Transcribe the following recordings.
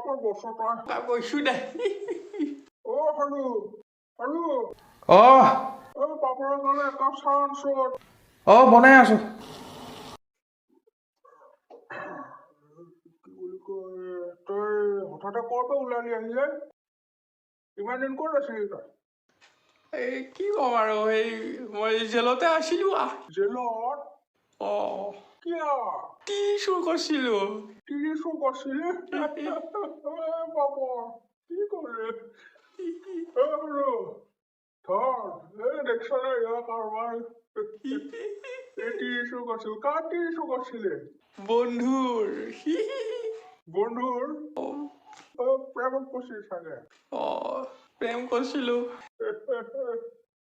পাপৰ বছৰ তই। গৈছো দে। অ সৰু সৰু। অ। অ পাপৰৰ কাৰণে একাপ চাহ আনচোন। অ, বনাই আছো। কি বুলি কয়, তই হঠাতে ক'ৰ পৰা ওলালি আহিলে? ইমান দিন ক'ত আছিলি তই? এই কি ক'ম আৰু, সেই মই জেলতে আছিলো। জেলত? অ। কিয়? তিৰি চুৰ কৰিছিলো। তিৰি চুৰ কৰিছিলি? পাপৰ কি কৰিলি? অ সৰু ধৰ, এই দেখছ নে ইয়াৰ কাৰবাৰ? এই তিৰি চুৰ কৰিছিল। কাৰ তিৰি চুৰ কৰিছিলি? বন্ধুৰ। বন্ধুৰ? অ, প্ৰেমত পৰিছিল চাগে। অ, প্ৰেম কৰিছিলো।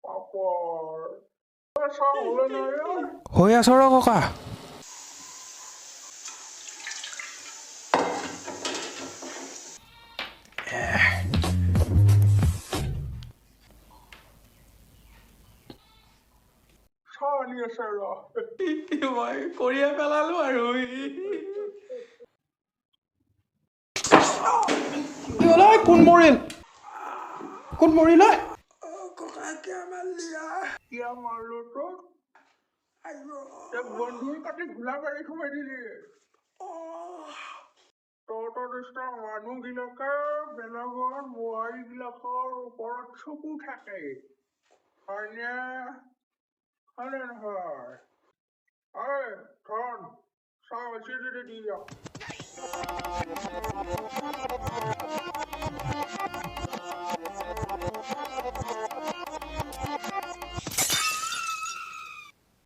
পাপৰ, চাহ হ'লে নাই? হৈ আছ ৰ ককা। চাহ আনি আছে ৰ। মই কৰিয়ে পেলালো আৰু। কি হ'ল ঐ? কোন মৰিল? কোন মৰিল ঐ? ককা, কিয় মাৰলি? কিয় মাৰলো তোক? তই বন্ধুৰ কাটি ঘোলা মাৰি সোমাই দিলি। তহঁতৰ নিচিনা মানুহবিলাকে বেলেগৰ বোৱাৰীবিলাকৰ ওপৰত চকু থাকে, হয়নে? হয়নে নহয়? ঐ ধন, চাহ হৈছে যদি দি দিয়ক।